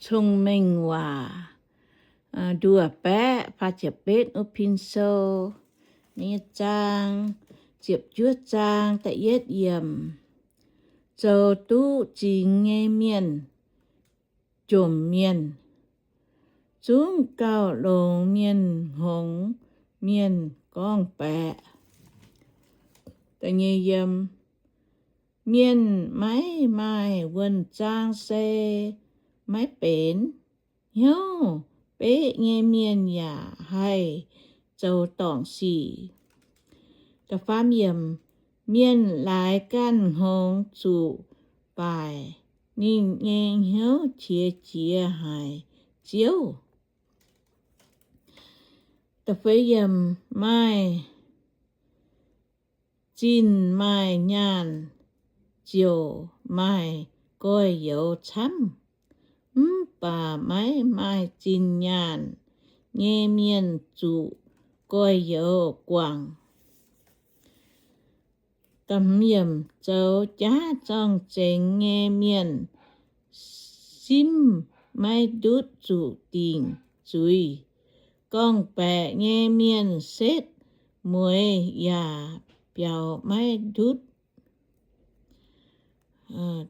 Cong-Mengh Waac, nduov baeqv faah ziepc betv wuov pin sou nyei zaang, ziepc juov zaang da'yietv yiemc. Zoux duqv zingx nyei mienh jomc mienh, zungv gauh longx mienh hngongx mienh gorngv-baeqc. Mienh maiv maaih wuonh zaang se maiv benx. Hnyouv beqv nyei mienh yaac haih zoux dorngc sic. Mienh laaix ganh hngongx zuqc baaic, ninh nyei hnyouv qiex jiez haic Ziouv. Maaih zinh maaih nyaanh ziouc maaih gorx-youz camv, mv baac maiv maaih zinh nyaanh nyei mienh zuqc gorx-youz guangc. Zoux jaav zorng-zengx nyei mienh simv maiv ndutv zuqc dingc zuiz. Gorngv-baeqc nyei mienh setv mueiz yaac biaux maiv ndutv.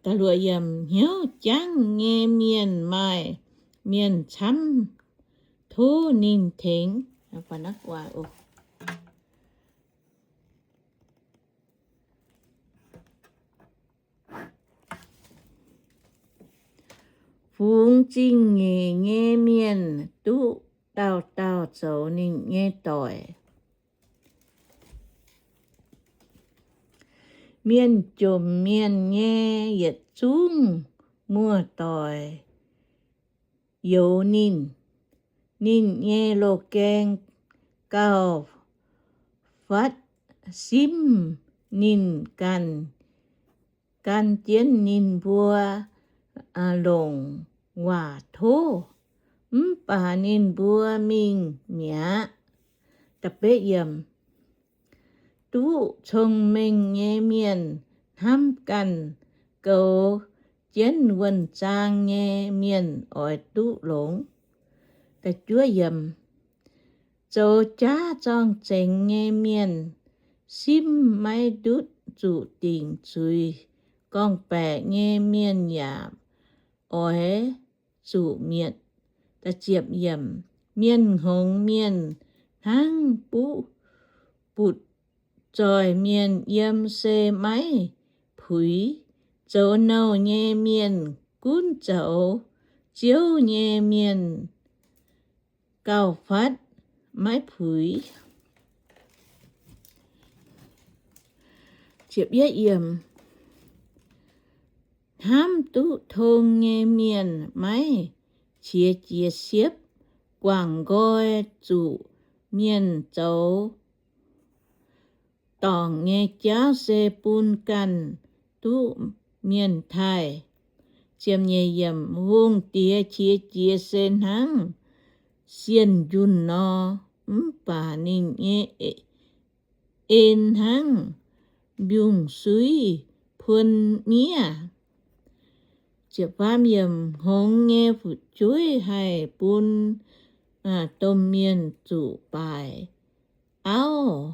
Hnyouv jangv nyei mienh maaih mienh camv tov ninh tengx. Fungx zingh nyeic nyei mienh duqv dauh dauh zoux ninh nyei doic. Mienh jomc mienh nyei yietc zungv muoz-doic youx ninh. Ninh nyei loz-gaeng gauh fatv simv ninh ganh, gan jienv ninh mbuo longc waac tov, mv baac ninh mbuo mingh mi'aqv. Duqv cong-mengh nyei mienh hnamv ganh goux jienv wuonh zaang nyei mienh oix duqv longx. Zoux jaav zorng-zengx nyei mienh simv maiv ndutv zuqc dingc zuiz. Gorngv-baeqc nyei mienh yaac oix zuqc mietc. Mienh hngongx mienh hnangv buv butv zoih mienh yiem se maiv puix. Zoux nouh nyei mienh gunv zoux Ziouv nyei mienh gauh fatv maiv puix. Hnamv duqv tong nyei mienh maiv qiex jiez siepv, guangc nqoi zuqc mienh zoux dorngc nyei jauv se bun ganh duqv mienh taaih. Hungh diex qiex jiez se hnangv sienh njunh nor, mv baac ninh nyei en hnangv mbiungc-suiv puon miev. Hngongx nyei fu'jueiv haih bun domh mienh zuqc baaic auv.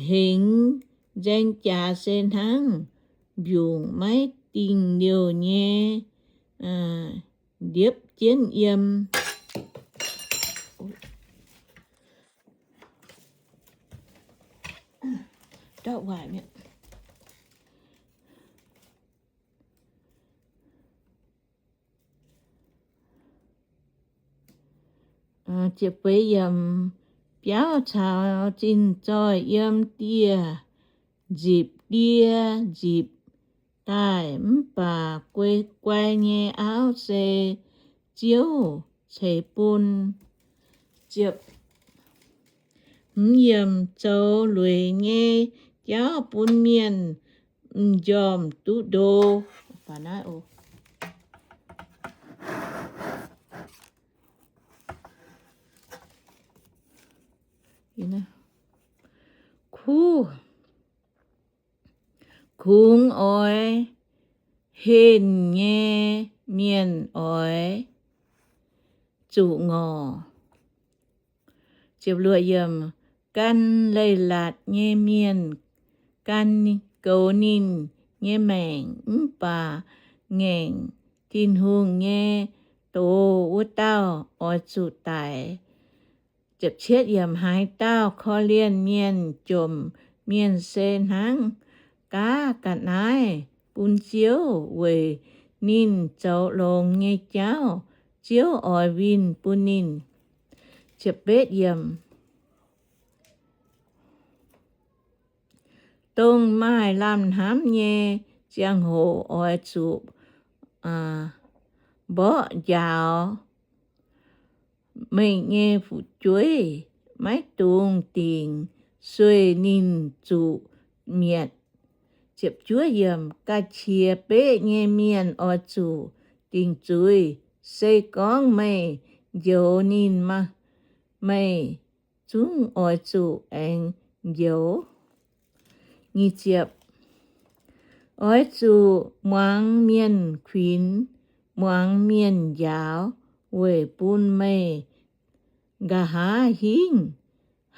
Hengx nzaeng jaax se hnangv mbiungc maiv dingh liouh nyei ndiepv jienv yiem. Biauv caux zinh zoih yiem dieh nzipc die nzipc daaih, mv baac guai nyei auv se Ziouv ceix bun. Zoux lueic nyei jauv bun mienh m'njormh duqv ndo. Kuv, kungx oix henh nyei mienh oix zuqc ngorc. Gan leiz-latc nyei mienh gan goux ninh nyei maengc, mv baac ngaengc Tin-Hungh nyei doz wuov dauh oix zuqc daic. Haaix dauh korv-lienh mienh jomc mienh se hnangv gaav ga'naaiv bun Ziouv weic ninh zoux longx nyei jauv, Ziouv oix winh bun ninh. Dongh maaih lamh hnamv nyei ziangh hoc oix zuqc mborqv njaaux mengh nyei fu'jueiv, maiv dungx dingc sueih ninh zuqc mietc. Ga'qiex beqv nyei mienh oix zuqc dingc zuiz. Se gorngv meih njoux ninh, meih zungv oix zuqc aengx njoux. Oix zuqc muangx mienh kuinx, muangx mienh njaaux, weic bun meih nqa'haav hingv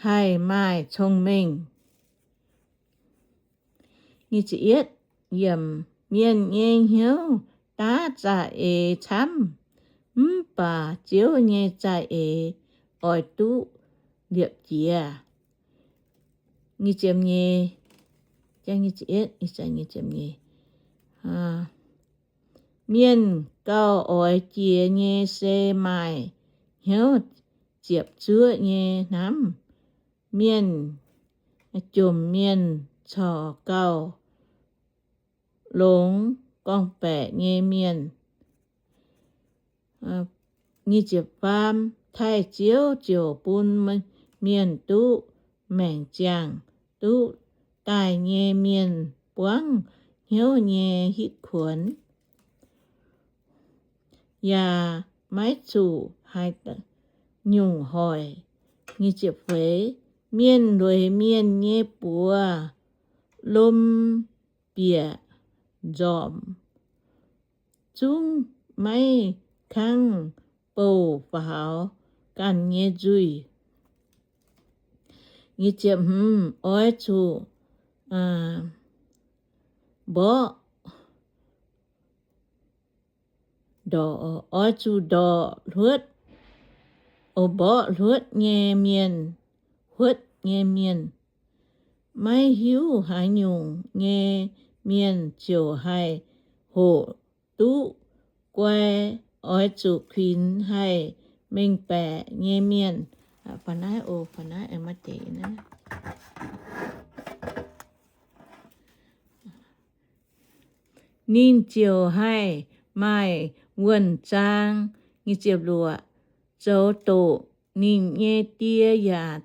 haih maaih cong-mengh. Mienh nyei hnyouv daav za'eix camv, mv baac Ziouv nyei za'eix oix duqv liepc jiez. Mienh gauh oix jiex nyei se maaih hnyouv ziepc zuoqv nyei hnamv. Mienh, jomc mienh corc gauh longx gorngv-baeqc nyei mienh. Taaih Ziouv ziouc bun mienh duqv maengc ziangh, duqv daaih nyei mienh buangv hnyouv nyei hitv kuonx, yaac maiv zuqc haaix nyungc hoic. Mienh lueic mienh nyei buoz lom bieqc nzormc, zungv maiv kangv bouh faaux ganh nyei nzuih. Oix zuqc mborqv, oix zuqc ndorqc hluotv, mborqv hluotv nyei mienh, huotv nyei mienh. Maiv hiuv haaix nyungc nyei mienh ziouc haih hoqc duqv guai. Oix zuqc kuinx haih mengh baeqc nyei mienh. Ninh ziouc haih maaih wuonh zaang, zoux doqc ninh nyei die yaac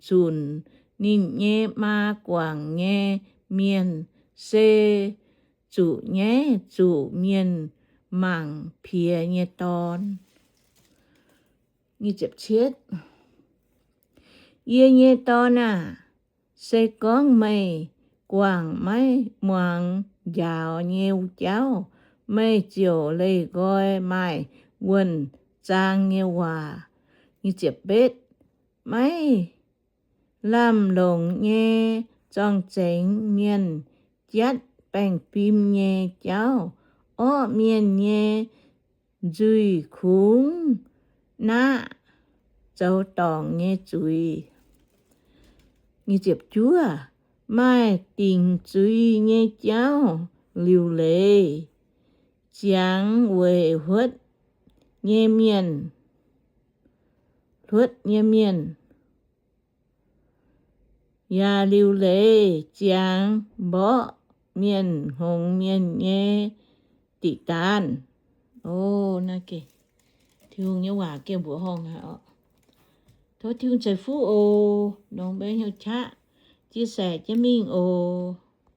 zunc ninh nyei maa guangc nyei mienh se zuqc nyaiv zuqc mienh mangc piex nyei dorn. Yie nyei dorn aah! Se gorngv meih guangc maiv muangx njaaux nyei jauv, meih ziouc leih nqoi maaih wuonh zaang nyei waac. Maiv lamh longc nyei zorng-zengx mienh jatv baengh fim nyei jauv, orqv mienh nyei nzuih kungx naqv zoux dorngc nyei zuiz. Maaih dingc zuiz nyei jauv liuc leiz ziangx weic huotv nyei mienh, huotv nyei mienh, yaac liuc leiz ziangx mborqv mienh hngongx mienh nyei diqc daanh. Tin-Hungh nyei waac gengh mbuoqc horngh haic oc. Tov Tin-Hungh ceix fuqv oc. Longx mbuo hnyouv qaqv chia sẻ jienv mingh oc.